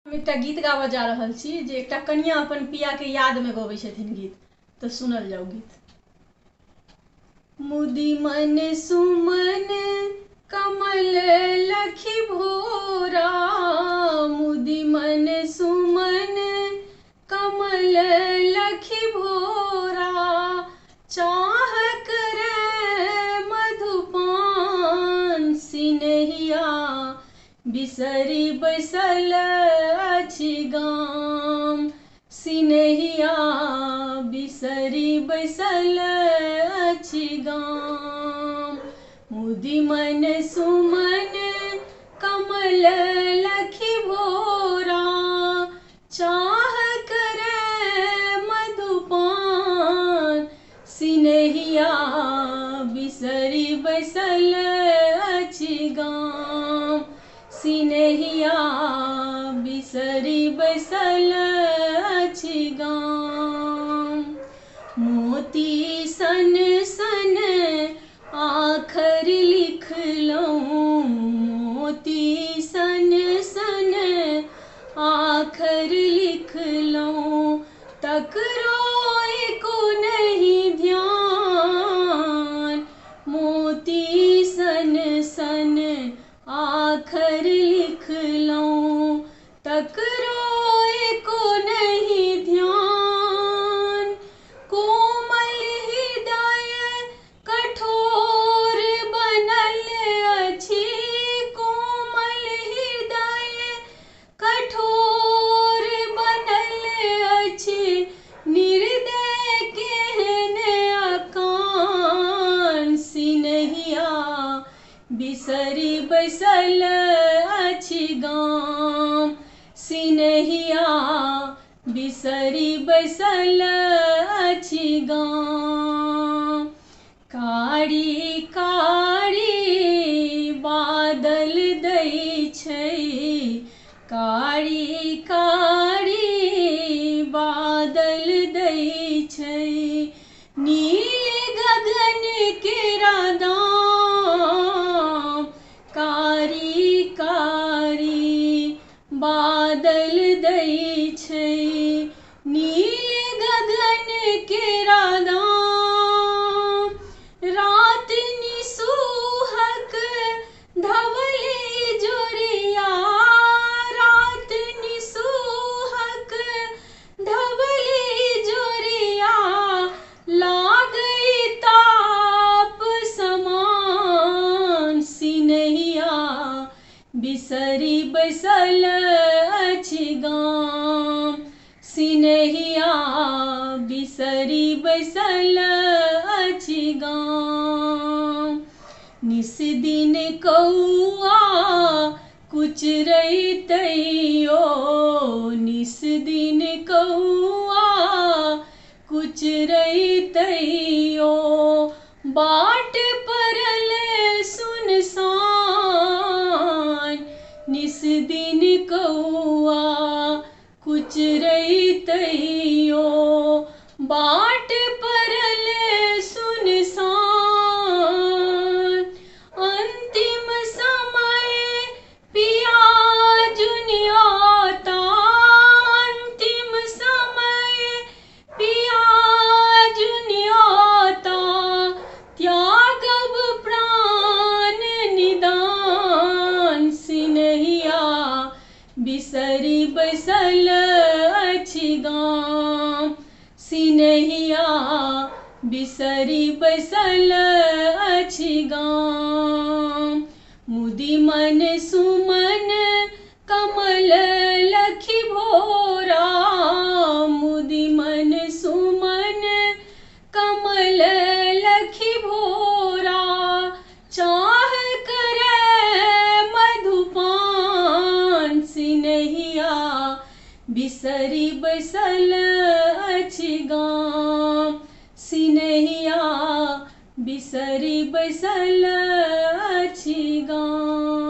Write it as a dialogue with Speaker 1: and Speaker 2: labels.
Speaker 1: हम एकटा गीत गाबऽ जा रहल छी जे एकटा कनिया अपन पिया के याद में गबै छथिन गीत, तऽ सुनल जाउ गीत। मुदी मन सुमन कमल लखि भोरा, मुदी मन सुमन कमल लखि भोरा, चाह करे मधुपान सिनहिया बिसरी बैसल अछि गाम, सिनहिया बिसरी बैसल अछि गाम। मुदी मन सुमन कमल लखि भोरा, चाह करे मधुपान सिनहिया बिसरी बैसल अछि गाम, सिनहिया बिसरी बैसल अछि गाम। मोती सन सन आखर लिखलहुँ, मोती सन सन आखर लिखलहुँ, तकरो एको नहि ध्यान, मोती सन सन आखर लिखलहुँ, तकरो एको नहि ध्यान। कोमल हृदय कठोर बनल अछि, कोमल हृदय कठोर बनल अछि, निर्दय केहन अकान, सिनहिया बिसरी बैसल अछि गाम, सिनहिया बिसरी बैसल अछि गाम। कारी कारी बादल दै छै, कारी कारी बादल दै छै, नील गगन के दाम, कारी कारी बादल दै छै, नील गगन के दाम। रात निसुहक धवल जोरिया, रात निसुहक धवल जोरिया, लागै ताप समान, सिनहिया बिसरी बैसल अछि गाम, सिनहिया बिसरी बैसल अछि गाम। निस दिन कौआ कुचरै तैयो, निस दिन कौआ कुचरै तैयो, बाट परल सुनसान, निस दिन कौआ कुचरै तैयो, बाट परल सुनसान। अंतिम समय पिया जुनि औता, अंतिम समय पिया जुनि औता, त्यागब प्राण निदान, सिनहिया बिसरी बैसल अछि गाम, सिनहिया बिसरी बैसल अछि गाम। मुदी मन सुमन कमल लखि भोरा, मुदी मन सुमन कमल लखि भोरा, चाह करे मधुपान, सिनहिया बिसरी बैसल अछि गाम, सिनहिया बिसरी बैसल अछि गाम।